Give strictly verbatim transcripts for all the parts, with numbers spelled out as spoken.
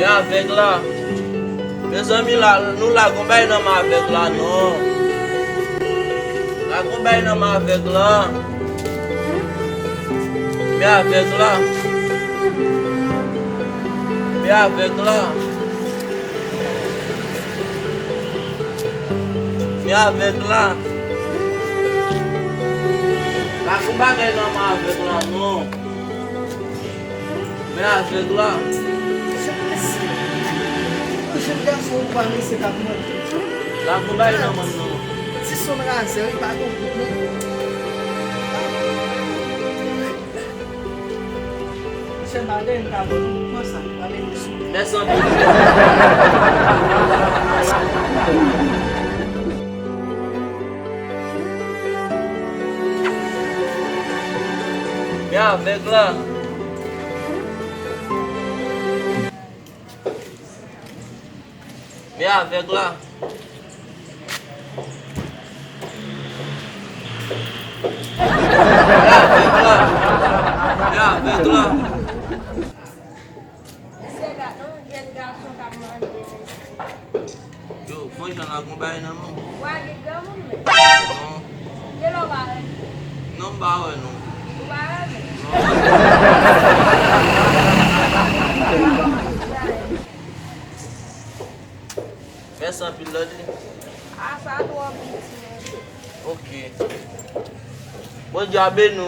Men avèg la. Mezanmi, la, nou lage yon bagay nan men avèg la, non. Lage yon bagay nan men avèg la. Men avèg la. Men avèg la. Men avèg la. Lage yon bagay nan men avèg la, non. Men avèg la. Jèn gason ou pa mesye k ap mande. Lage yon bagay nan men l, non. Ti sonn razè, wi, pa gen gout, non. Mesye, pa gen m ka pran sa, pa gen sou. Mèsi anpil. Men avèg la. Men avèg la. Men avèg la. Men avèg la. Mesye, gad yon jèn gason k ap mande. Yo, fò jan la gon bagay nan men w. Wa gen granmoun men. Non. Gen lè w pa wè. Non, m pa wè non. Ou pa wè men. Non. Mèsi anpil, Lòdi. A, sa twò piti men. Ok. Bondye a beni w.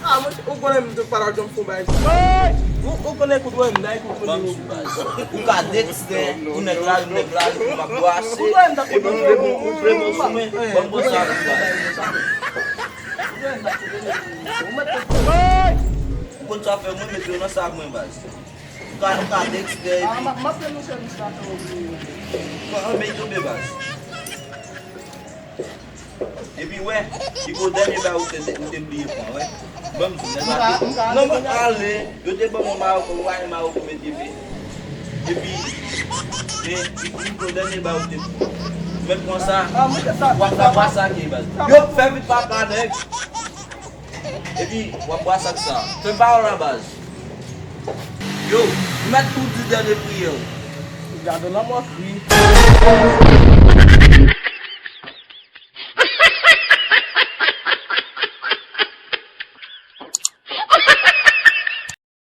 Ah, monchè, ou konnen m te pa t ap janm fè yon bagay. Ou, ou konnen kout wè m, dayè kout konnen ou. Ou ka Dexter, ou nèg la, ou nèg la, ou pa bwase. Epi ou vle bon, ou vle bon sou mwen, ban m bon sa pou bagay. Ou konn sa fè mwen, mete yo nan sa mwen, baz. Ou ka, ou ka Dexter, epi. Ah, m ap, m ap fè nou sèvis la, fè w bliye. Bon, anben, tonbe, baz. Epi, wè, li gon dènye bagay ou te, ou te bliye pran, wè. Ban m di w, nèg la te. Non, mwen ale, yo te ban mwen Maroko, ou pa gen Maroko mete men. Epi, e, li, li gon dènye bagay ou te. Mwen pran sa, w ap fè bwase ak li, baz. Yo fè vit papa, nèg. Epi, w ap bwase ak sa. Fè pawòl la, baz. Yo, ou mèt tou di dènye priyè w. Gade lanmò kri.